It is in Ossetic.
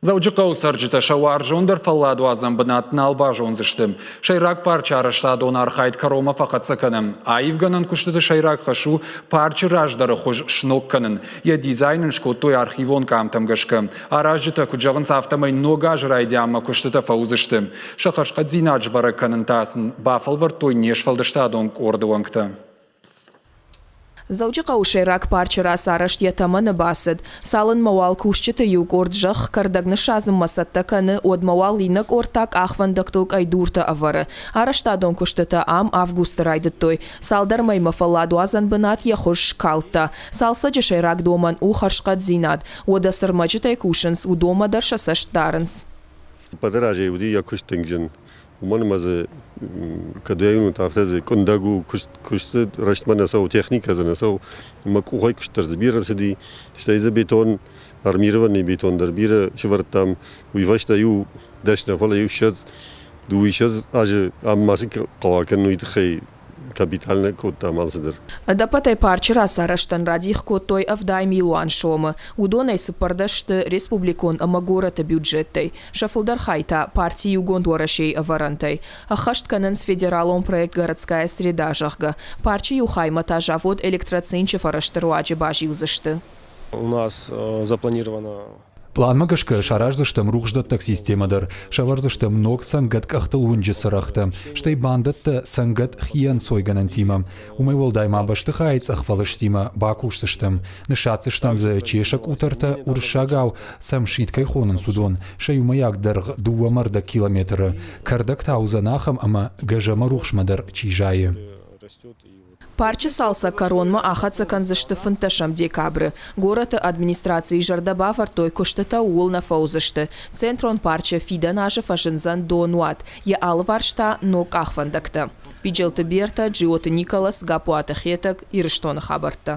Дзӕуджыхъӕуы цӕрджытӕ сӕ уарзондӕр фӕлладуадзӕн бынат нал базондзысты. Сӕйраг парчы арӕзтадон архайд кӕронмӕ фӕхӕццӕ кӕнӕм. Аивгӕнӕн куыстыты сӕйраг хӕс у парчы раздӕры хуыз сног кӕнын. Йӕ дизайн ын скодтой архивон къамтӕм гӕсгӕ. Аразджытӕ куыд зӕгъынц, афтӕмӕй ног азы райдианмӕ куыстытӕ фӕуыдзысты. Сӕ хӕрзхъӕддзинад сбӕрӕг кӕнын та сын бафӕлвӕрдтой не сфӕлдыстадон къорды уӕнгтӕ. Дзӕуджыхъӕуы сӕйраг парчы рацарӕзт йӕ тӕмӕны бацыд. Цалынмӕ уал кусджыты иу къорд зӕхх кӕрдӕг ныссадзынмӕ цӕттӕ кӕны, уӕдмӕ уал иннӕ къорд та къахвӕндӕгтыл къӕйдуртӕ ӕвӕры. Арӕзтадон куыстытӕ ам августы райдыдтой. Цалдӕр мӕймӕ фӕлладуадзӕн бынат йӕ хуыз скалдта. Цалцӕджы сӕйраг домӕн у хӕрзхъӕддзинад. Уӕдӕ цы рмӕджытӕй кусынц, уыдонмӕ дӕр сӕ цӕст дарынц. Ӕппӕты разӕй уыди йӕ куыст тынг зын. Уымӕн ӕмӕ дзы кӕд уынут, афтӕ дзы къуындӕг у, куыст, куыст дзы рӕстмӕ нӕ цӕуы, техникӕ дзы нӕ цӕуы. Ӕмӕ къухӕй куыст дӕр дзы бирӕ цыди. Стӕй дзы бетон, армированный бетон дӕр бирӕ сӕвӕрдтам. Уый фӕстӕ иу дӕс нӕ, фӕлӕ иу ссӕдз, дыууиссӕдз азы ам ма цы хъӕуа кӕнын, уый тыххӕй капитально кодтам алцыдӕр. Ӕдӕппӕтӕй парчы рацарӕзтӕн радих кодтой 70 милуан сомы. Уыдонӕй цыппӕрдӕс сты республикон ӕмӕ горӕты бюджеттӕй. Сӕ фылдӕр хай та парти Иугонд Уӕрӕсейы ӕвӕрӕнтӕй. Ӕххӕст кӕнынц федералон проект Городская среда, зӕгъгӕ. Парчы иу хаймӕ та завод Электроцинчы фӕрӕзты руаджы базилдзысты. У нас запланировано Пъланмӕ гӕсгӕ сараздзыстӕм рухсдӕттӕг системӕ дӕр, сӕвӕрдзыстӕм ног цӕнгӕт къӕхтыл уынджы цырӕгътӕ, стӕй бандӕттӕ цӕнгӕт хиӕнцойгӕнӕнтимӕ. Уымӕй уӕлдай ма бӕстыхайы цъӕх фӕлыстимӕ бакусдзыстӕм, ныссадздзыстӕм дзы чесӕ къутӕртӕ, уырыссагау сӕм сид кӕй хонынц, уыдон, сӕ иумӕйаг дӕргъ дыууӕ километры. Кӕрдӕг та уыдзӕн ахӕм, ӕмӕ гӕзӕмӕ рухсмӕ дӕр чи зайы. Парчы цалцӕг кӕронмӕ ахӕццӕ кӕндзысты фынддӕсӕм декабры. Горӕты администрацийы зӕрдӕ бавӕрдтой, куыстытӕ ууыл нӕ фӕуыдзысты. Центрон парчы фидӕн азы фӕзындзӕн донуат, йӕ алыварс та ног къахвӕндӕгтӕ. Биджелты Бертӕ, Джиоты Николас, Гаппуаты Хетӕг, Ирыстоны хабӕрттӕ.